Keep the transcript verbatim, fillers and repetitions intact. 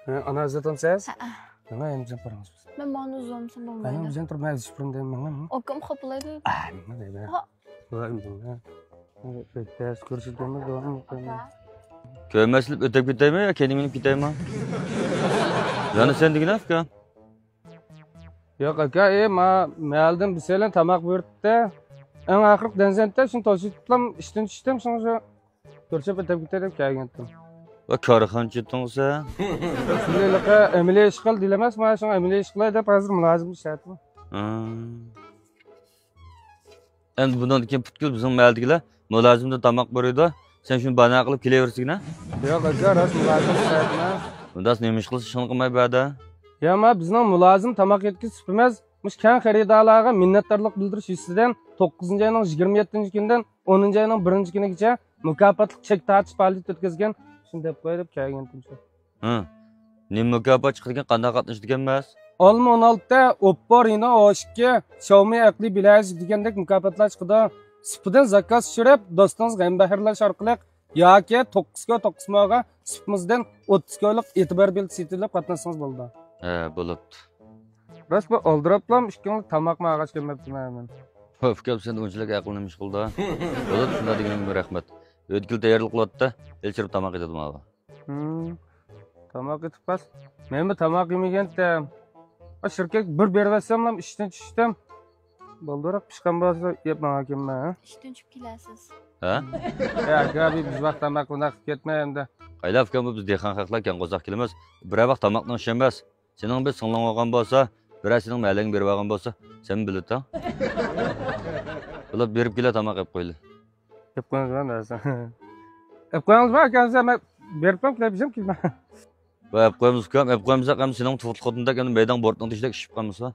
ئانا ئىزدەتسىز؟ ھەئە. ماڭا ئەمدى بېرىڭىز. مەن مانا ئۇزۇنسام بولمايدۇ. مەن ئۇزۇن تۇرۇپ مەن ئىزدەپ بېرىمدە ماڭا. ئاكام خاپىلايدۇ. ئا، ماڭا دەيدۇ. ھا. ۋاي، ماڭا. تەس كۆرسەتكەنمىز داۋام ئاكا. كۆرمەسلىك ئۆتۈپ كېتەيمۇ يا كەينىڭ مېڭىپ كېتەيمۇ؟ يەنە سەن دېگىنە ئاكا. ياق ئاكا، ئى، ما، مەھەللىدىن بىسەيلەن تاماق بۇيرۇتتى. ئەڭ ئاخىرقى دەنزەنتە شۇنى توسۇپ تۇتلام ئىشتىن چۈشتۈم، شۇڭا شۇ كۆرۈشۈپ ئۆتۈپ كېتەي دەپ كەلگەنتىم. ۋە كارخانىچى تۇڭسە. شۇنداقلىقى ئەمەلىي ئىش قىل دېيىلمەس، ما شۇڭا ئەمەلىي ئىش قىلاي دەپ ھازىر مۇلازىمەت ئىشلەتتىم. ھا. ئەمدى بۇنىڭدىن كېيىن پۈتكۈل بىزنىڭ مەھەللىدىكىلەر مۇلازىمدىن تاماق بۇيرۇيدۇ. سەن شۇنى باھانە قىلىپ كېلىۋېرىسىگىنە. ياق ئاكا، راست مۇلازىمەت ئىشلەتمە. ئۇنداقسا نېمە ئىش قىلسا ئىشىنى قىلماي بەردە. يا ما بىزنىڭ مۇلازىم تاماق يەتكۈزۈش سۈپىمىز مۇشۇ كەڭ خېرىدارلارغا مىننەتدارلىق بىلدۈرۈش يۈزىسىدىن توققۇزىنچى ئاينىڭ يىگىرمە يەتتىنچى كۈنىدىن ئونىنچى ئاينىڭ بىرىنچى كۈنىگىچە مۇكاپاتلىق چەك تارتىش پائالىيىتى ئۆتكۈزگەن. شۇنى دەپ قوياي دەپ كەلگەنتىم شۇ. ھە. نېمە مۇكاپات چىقىدىكەن، قانداق قاتنىشىدىكەنمىز؟ ئالما ئون ئالتە، ئوپپو رېنو ئون ئىككى، شاۋمى ئەقلىي بىلەزىك دېگەندەك مۇكاپاتلار چىقىدۇ. سۇپىدىن زاكاز چۈشۈرۈپ، دوستىڭىزغا ھەمبەھىرلەش ئارقىلىق ياكى توققۇز كو توققۇز موغا سۇپىمىزدىن ئوتتۇز كولۇق ئېتىبار بېلىتى سېتىۋېلىپ قاتناشسىڭىز بولىدۇ. ھە، بولۇپتۇ. راست، بۇ ئالدىراپلام ئىككىڭلار تاماققا ماڭغاچ كەلمەپتىمەن مەن. ۋاي ئۇكام، سەن ئۇنچىلىك ئەقىلنى ئىش قىلدا. بولىدۇ، شۇنداق دېگىنىڭگە رەھمەت. ئۆتكىلى تەييارلىق قىلىۋاتىدۇ، ئېلىپ چىقىپ تاماق ئېتىدۇ ماۋۇ. ھىم. تاماق ئېتىپ قالسا، مەنمۇ تاماق يېمىگەنتىم. ئا، شىركەتكە بىر بېرىۋەتسەملا ئىشتىن چۈشتۈم. بالدۇرراق پىشقان بولسا يەپ ماڭاركەنمەن، ھە؟ ئىشتىن چۈشۈپ كېلەرسىز. ھە؟ يا، گابى بىز ۋاق تاماق بۇنداق قىلىپ كەتمە ئەمدى. قايلا ئۇكام، بۇ بىز دېھقان خەقلەر كەڭ قورساق كېلىمىز. بىرەر ۋاق تاماقنىڭ ئىشى ئەمەس. سېنىڭ بىر سىڭلىڭ بولغان بولسا، بىرەر سېنىڭ مەھەللەڭگە بېرىۋالغان بولسا، سەن بىلىۋېتىڭ. بولۇپ بېرىپ كېلە، تاماق ئېلىپ قويىلى. ئېلىپ قويۇڭىزما دەسەم. ئېلىپ قويۇڭىزما ئاكا دېسەم، مەن بېرىپلا كېلەي، بىزەم كېلىمەن. ۋاي، ئېلىپ قويىمىز ئۇكام، ئېلىپ قويمىساق ئەمدى سېنىڭ تۇغۇتلۇق خوتۇندەك ئەمدى مەيدەڭ بورتنىڭ تېشىدەك ئىششىپ قالمىسا.